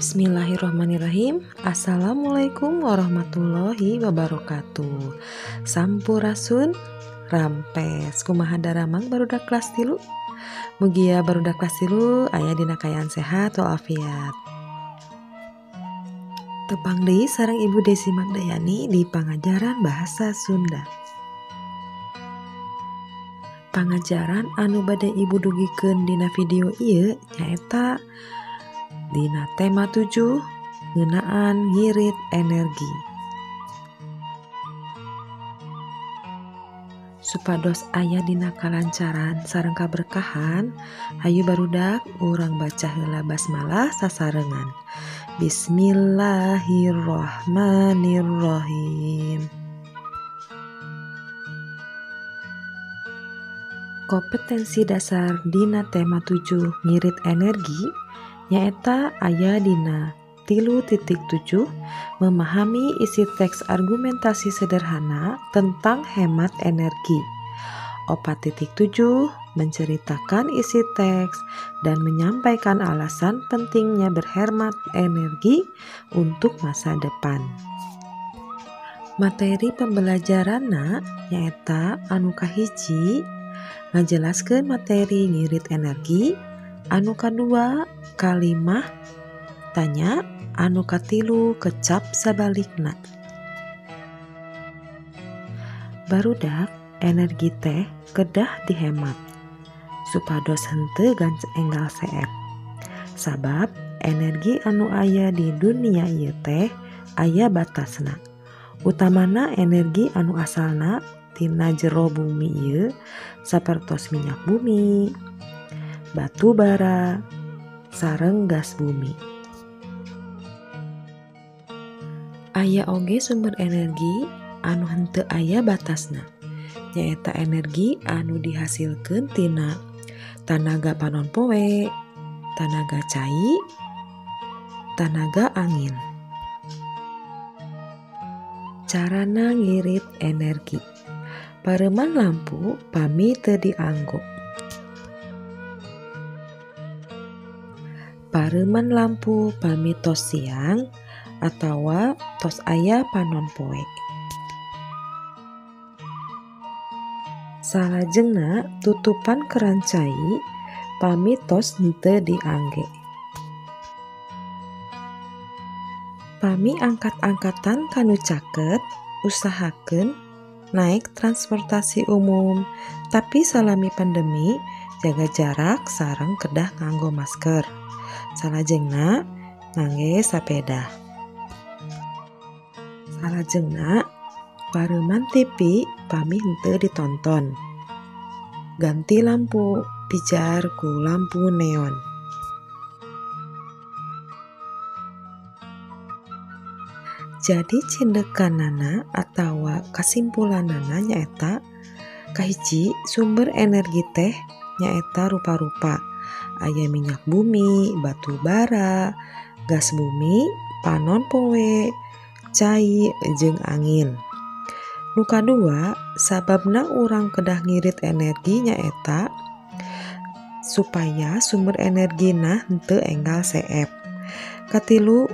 Bismillahirrahmanirrahim. Assalamualaikum warahmatullahi wabarakatuh. Sampurasun rampes. Kumaha daramang barudak kelas 3? Mugia barudak kelas 3 aya dina kaayaan sehat walafiat. Tepang deui sareng Ibu Desi Magdayani di pangajaran bahasa Sunda. Pangajaran anu bade Ibu dugikeun dina video ieu nyaeta dina tema 7 ngeunaan ngirit energi. Supados aya dina kalancaran sareng kaberkahan, hayu barudak urang baca heula basmalah sasarengan. Bismillahirrahmanirrahim. Kompetensi dasar dina tema 7 ngirit energi nyaeta aya dina 3.7 memahami isi teks argumentasi sederhana tentang hemat energi. 4.7 menceritakan isi teks dan menyampaikan alasan pentingnya berhemat energi untuk masa depan. Materi pembelajaranna nyaeta anu kahiji ngajelaskeun materi ngirit energi, anu kadua kalimah tanya, anu katilu kecap sabalikna. Barudak energi teh kedah dihemat supados henteu enggal seep. Sabab energi anu aya di dunia ieu teh aya batasna. Utamana energi anu asalna tina jero bumi ieu sapertos minyak bumi, batu bara, sareng gas bumi. Aya oge sumber energi anu henteu aya batasna, nyaeta energi anu dihasilkeun tina tanaga panon poe, tanaga cai, tanaga angin. Carana ngirit energi. Pareuman lampu pami teu dianggo. Pareuman lampu pami tos siang atawa tos aya panon poe. Salajengna tutupan keran cai pami tos henteu diangge. Pami angkat-angkatan kanu caket, usahakeun naik transportasi umum, tapi salami pandemi jaga jarak sareng kedah nganggo masker. Salajengna ngangge sapeda. Salajengna pareuman TV pami henteu ditonton. Ganti lampu pijar ku lampu neon. Jadi cindekanana atawa kasimpulanana nyaeta kahiji sumber energi teh nyaeta rupa-rupa. Aya minyak bumi, batu bara, gas bumi, panon poe, cai jeung angin. Nu kadua, sababna urang kedah ngirit energi nyaeta supaya sumber energina henteu enggal seep. Katilu,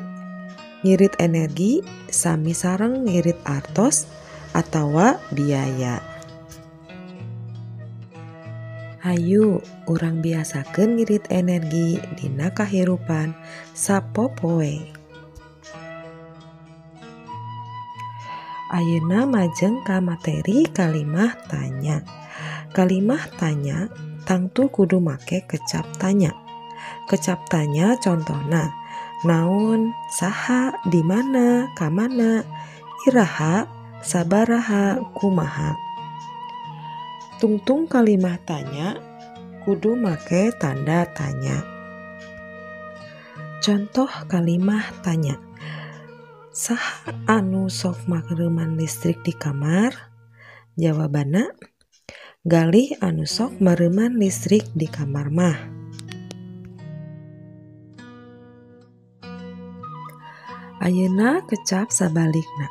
ngirit energi sami sareng ngirit artos atawa biaya. Hayu urang biasakeun ngirit energi dina kahirupan sapopoe. Ayeuna majeng ka materi kalimah tanya. Kalimah tanya tangtu kudu make kecap tanya. Kecap tanya contohna naon, saha, di mana, kamana, iraha, sabaraha, kumaha. Tungtung kalimah tanya kudu make tanda tanya. Contoh kalimah tanya. Saha anu sok mareuman listrik di kamar? Jawabanna, Galih anu sok mareuman listrik di kamar mah. Ayeuna kecap sabalikna.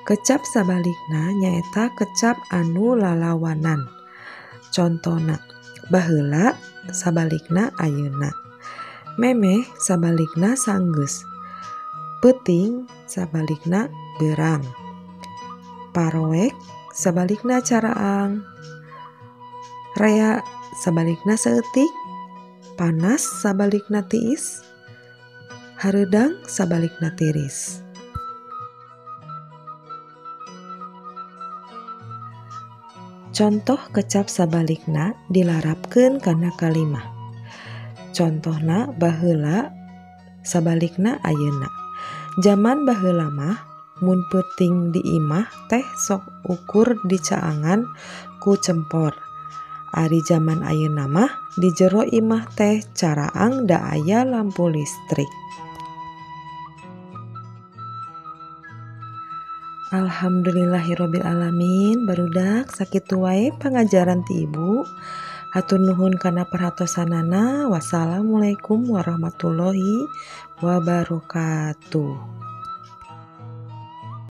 Kecap sabalikna nyaeta kecap anu lalawanan. Contona baheula sabalikna ayeuna. Memeh sabalikna sanggeus. Peuting sabalikna beurang. Paroek sabalikna caraang. Rea sabalikna saeutik. Panas sabalikna tiis. Hareudang sabalikna tiris. Contoh kecap sabalikna dilarapkeun kana kalimah. Contohna baheula sabalikna ayeuna. Jaman baheula mah mun peuting di imah teh sok ukur dicaangan ku cempor. Ari jaman ayeuna mah di jero imah teh caraang da aya lampu listrik. Alhamdulillahirabbil alamin, barudak sakitu wae pangajaran ti ibu. Hatur nuhun kana perhatosanana. Wassalamualaikum warahmatullahi wabarakatuh.